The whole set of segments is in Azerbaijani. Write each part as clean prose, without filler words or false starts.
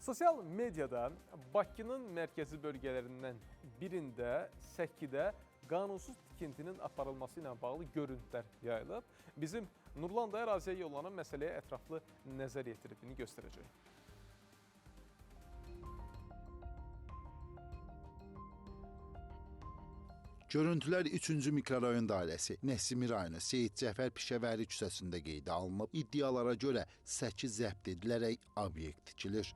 Sosial mediada Bakının mərkəzi bölgələrindən birində, Səkidə qanunsuz tikintinin aparılması ilə bağlı görüntülər yayılıb. Bizim Nurlan da əraziyə yollanan məsələyə ətraflı nəzər yetirib, indi göstərəcək. Görüntülər 3-cü mikrorayon dairəsi Nəsimi rayonu Seyid Cəfər Pişəvəri küçəsində qeydə alınıb. İddialara görə səki zəbt edilərək obyekt tikilir.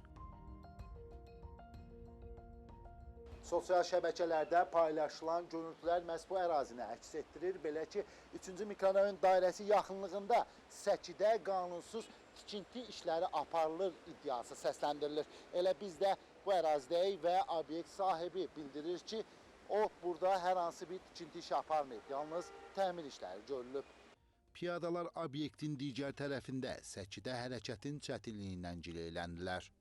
Sosial şəbəkələrdə paylaşılan görüntülər məhz bu ərazini əks etdirir. Belə ki, 3-cü mikrorayon dairəsi yaxınlığında səkidə qanunsuz tikinti işləri aparılır iddiası səsləndirilir. Elə biz də bu ərazidəyik və obyekt sahibi bildirir ki, o burada hər hansı bir tikinti işi aparmayıb, yalnız təmir işləri görülüb. Piyadalar obyektin digər tərəfində səkidə hərəkətin çətinliyindən gileyləndilər.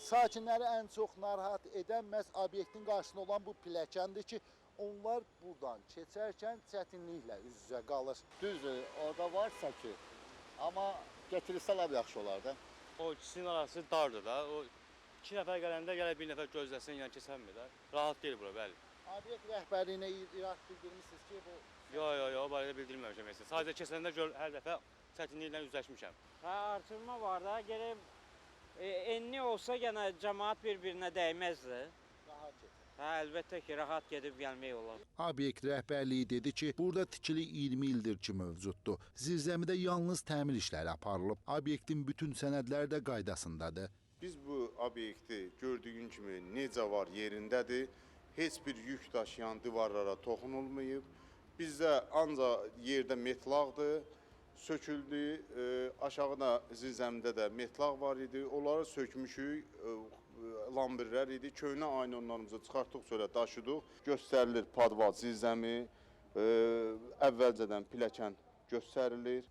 Sakinləri ən çox narahat edən məhz obyektin qarşısında olan bu pilləkəndir ki, onlar buradan keçərkən çətinliklə üz-üzə qalır. Düzdür, orada var səki, amma getirilsə lap yaxşı olardı. O ikisinin arası dardır da, o iki nəfər gələndə gələ bir nəfər gözləsin, yəni keçənmir də. Rahat deyil bura, bəli. Obyekt rəhbərliyinə irad bildirmişsiniz ki, bu... Yox, yox, yox, o barədə bildirməmişəm heç. Sadəcə keçəndə gör, hər dəfə çətinliklə üzləşmişəm. Hə, artırma var da, gerək enli olsa gənə cəmaat bir-birinə dəyməzdi. Rahat gedir. Hə, əlbəttə ki, rahat gedib gəlmək olar. Obyekt rəhbərliyi dedi ki, burada tikili 20 ildir ki mövcuddur. Zirzəmidə yalnız təmir işləri aparılıb. Obyektin bütün sənədləri də qaydasındadır. Biz bu obyekti gördüyün kimi necə var yerindədir. Heç bir yük daşıyan divarlara toxunulmayıb. Bizdə ancaq yerdə metlaqdır, söküldü. Aşağıda zirzəmidə də metlaq var idi. Onları sökmüşük, lambirlər idi. Köhnə aynonlarımızı çıxartdıq, sonra daşıdıq. Göstərilir padval zirzəmi, əvvəlcədən pilləkən göstərilir.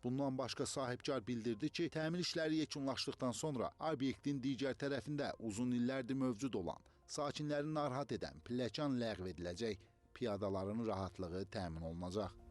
Bundan başqa sahibkar bildirdi ki, təmir işləri yekunlaşdıqdan sonra obyektin digər tərəfində uzun illərdir mövcud olan, sakinləri narahat edən pilləkən ləğv ediləcək, piyadaların rahatlığı təmin olunacaq.